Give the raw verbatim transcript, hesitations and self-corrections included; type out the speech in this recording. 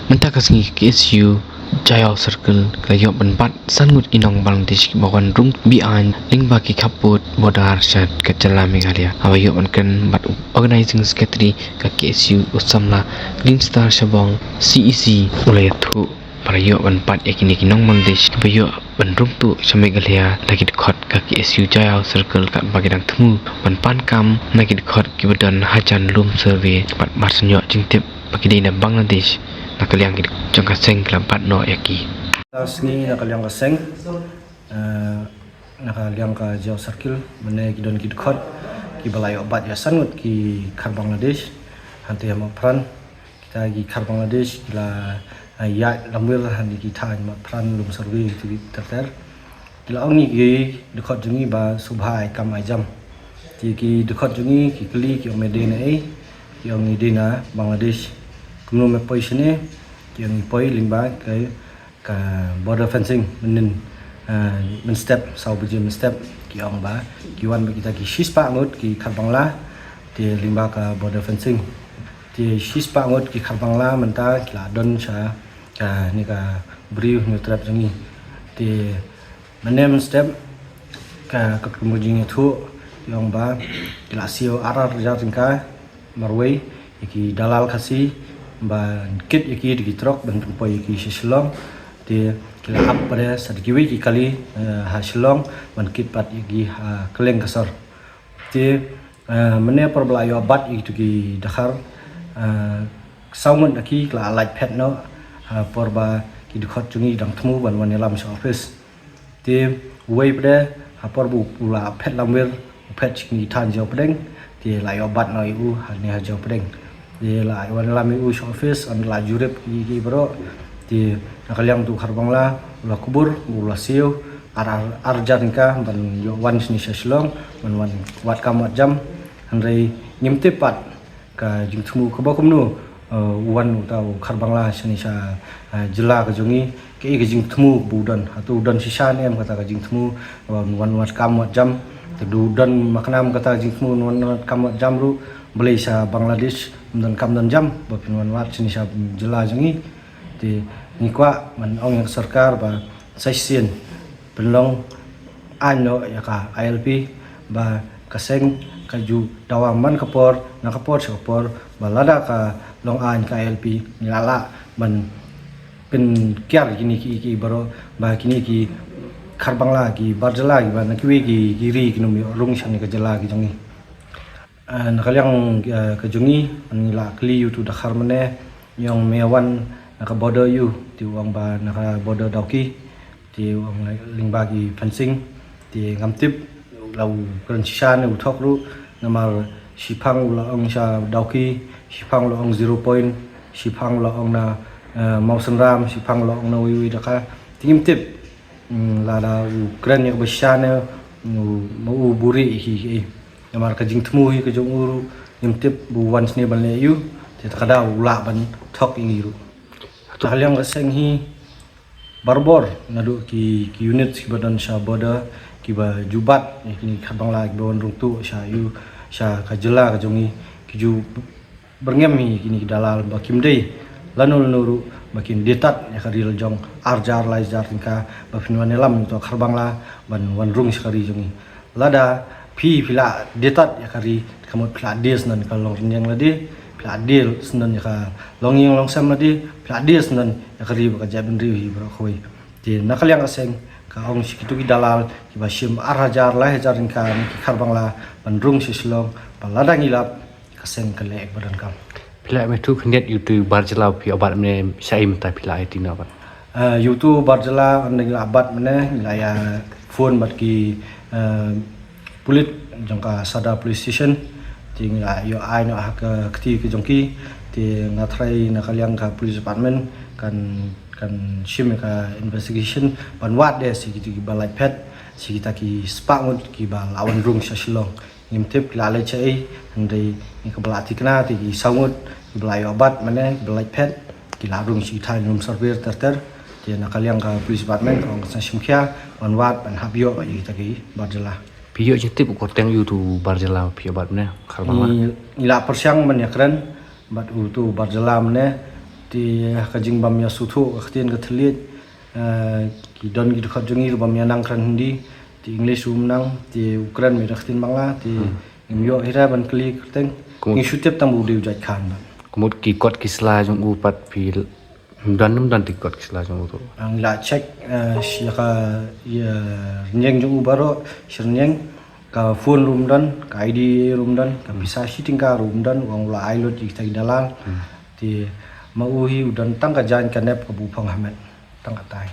Mynta ka sngi ka K S U Jaiaw Circle ka la ïoh ban bat san ngut ki nong Bangladesh kiba wan rung beaiñ lyngba ki khappud border sha ka jylla Meghalaya. Haba ïoh ban kren bad u Organizing Secretary ka K S U u samla Glimstar Shabong, C E C, u la ïathuh ba la ïoh ban bat ïa kine ki nong Bangladesh kiba ïoh ban rung tuh sha Meghalaya na ki dkhot ka K S U Jaiaw Circle katba ki dang thmu ban pan kam na ki dkhot kiba don hajan lum survey bad mar shen ïoh jingtip ba ki dei na Bangladesh. Na ka liang ki jong ka seng ki la bat noh ïa ki. Ka sngi na ka liang ka seng, eh, na ka liang ka Jaiaw Circle, mynne ki don ki dkhot kiba la ïoh bat ïa san ngut ki khar Bangladesh. Hangta ha Mawpran kita ki khar Bangladesh ki la, eh, ïaid lamwir ha kine ki thaiñ Mawpran, lum survey, kito ki ter ter. Ki la ong ïa ki dkhot jong ngi ba sngewbha ai kam ai jam. Te ki dkhot jong ngi ki kylli, ki ong me dei na ei, ki ong ngi dei na Bangladesh. Kumno me poi shane? Ki ong ngi poi lyngba ka, ka border fencing mynnin, eh, mynstep, saw baje mynstep. Ki ong ba ki wan bad kita ki shispah ngut ki khar Bangla, te lyngba ka border fencing. Te shispah ngut ki khar Bangla mynta ki la don sha kane ka Bri Hynñiewtrep jong ngi. Te mynne mynstep ka, ka kynmaw jingïathuh ki ong ba ki la siew ar ar hajar tyngka marwei ïa ki dalal Khasi ban kit ïa ki da ki trok ban pynpoi ïa ki sha Shillong. Te ki la ap pat sa da kiwei ki kali, eh, ha Shillong ban kit pat ïa ki ha kylleng ka sor. Te, eh, mynne por ba la ïoh bat ïa kito ki dkhar, eh, saw ngut na ki ki la lait phet noh, eh, por ba ki dkhot jong ngi dang thmu ban wan ïalam sha office. Te uwei pat ha por ba u la phet lamwir, u phet sha kine ki thaiñ Jaiaw Pdeng, te la ïoh bat noh ïa u hangne ha Jaiaw Pdeng. Te la wan ïalam ïa u sha office, ynda la jurip ïa ki baroh. Te na ka liang uto u khar Bangla u la kubur, u la siew ar, ar, ar hajar tyngka ban ïoh wan shane sha Shillong ban wan wad kam wad jam. Hynrei ngim tip pat ka jingthmu kaba kumno, eh, u wan uta u khar Bangla shane sha, eh, jylla ka jong ngi. Kaei ka jingthmu ba u don? Hato u don shisha ne em kata ka jingthmu, eh, wan wad kam wad jam? Te u don makna em kata ka jingthmu wan wad kam wad jam ruh? Balei sha Bangladesh ym don kam don jam ba phin wan wad shane sha jylla jong ngi? Te ngi kwah ban ong ïa ka sorkar ba sa shisien pynlong aiñ noh ïa ka I L P, ba ka seng ka ju dawa man ka por na ka por sha ka por ba lada ka long aiñ ka I L P, ngi la lah ban pynkiar kine ki, ki baroh, ba kine ki khar Bangla, ki bar jylla, kiba na kiwei ki, ki ri kin ym ïoh rung shane ka jylla ka jong ngi. Ah, na ka liang, ah, ka jong ngi, ngi la kylli ïa uto u dkhar mynne, ngi ong me wan na ka border aiu? Te u ong ba na ka border Dawki. Te u ong lyngba ki fencing. Te ngam tip la u kren shisha ne u thok ruh, namar shiphang u la ong sha Dawki, shiphang u la ong zero point, shiphang u la ong na, eh, Mawsynram, shiphang u la ong na wei wei jaka. Te ngim tip, mm, lada u kren ïa kaba shisha ne u, ma u buhrieh hi kaei. Namar ka jingthmu hi ka jong u ruh ngim tip ba u wan shane ban leh aiu. Te ta ka daw u lah ban thok ïa ngi ruh. Ta ka liang ka seng hi, barabor naduh ki, ki unit kiba don sha border, kiba ju bat ïa kine ki khar Bangla kiba wan rung tuh sha aiu, sha ka jylla ka jong ngi, ki ju byrngem hi kine ki dalal ba kim dei lano lano ruh ba kin die tad ïa ka ri la jong ar hajar lai hajar tyngka ba phin wan ïalam ïa uto u khar Bangla ban wan rung sha ka ri jong ngi. Lada phi, phi la die tad ïa ka ri, ka mut phi la die syndon ïa ka longïing lade, phi la die syndon ïa ka longïing longsem lade, phi la die syndon ïa ka ri bad ka jaitbynriew hi baroh kawei. Te na ka liang ka seng ka ong sha kito ki dalal kiba shim ar hajar lai hajar tyngka na ki khar Bangla ban rung sha Shillong, ba lada ngi lap ka seng ka leh ïa kaba donkam. Phi la ïathuh khyndiat ïa uto u bar jylla ba phi ïoh bat mynne, shaei mynta phi la ïathuh noh pat? Ah, ïa uto u bar jylla ynda ngi la bat mynne, ngi la ïa phone bad ki, eh, pulit jong ka Sadar Police Station. Te ngi la ïoh ai noh ha ka kti ka jong ki. Te nga tharai na ka liang ka police department kan, kan shim ïa ka investigation ban wad de sha kito kiba lait phet, sha kita ki spah ngut kiba la wan rung sha Shillong. Ngim tip ki la leit shaei, hynrei ngi kaba la thikna te ki saw ngut kiba la ïoh bat mynne, kiba lait phet, ki la rung sha ki thaiñ Lumsorbir ter ter. Te na ka liang ka police department ka ong ka sngewsih khia ban wad ban hap ïoh ïa kita ki bar jylla. Phi ïoh jingtip u kyrteng ïa utu u bar jylla phi ïoh bat mynne, Kharbangla? Ngi, ngi la pyrshang ban ïakren bad utu u bar jylla mynne, te ha ka jingbym ïasngewthuh ka ktien ka thylliej, eh, ki don ki dkhot jong ngi ruh bym ïa nang kren Hindi, te English ruh ym nang, te u kren beit da ka ktien Bangla, te ngim ïoh hi re ban kylli kyrteng. Ngi shu tip tang ba u dei u jait Khan bad. Kumut ki kot ki sla jong u pat phi ym don, ym don ki kot ki sla jong u ruh? Ngi la check, eh, ïa ka, ïa rynïeng jong u baroh, shi rynïeng, ka phone ruh ym don, ka I D ruh ym don, ka pisa shi tyngka ruh ym don, u ong u la ai lut ïa kita ki dalal. Te ma u hi u don tang ka jaiñ ka nep kaba u phong ha met. Tang katai.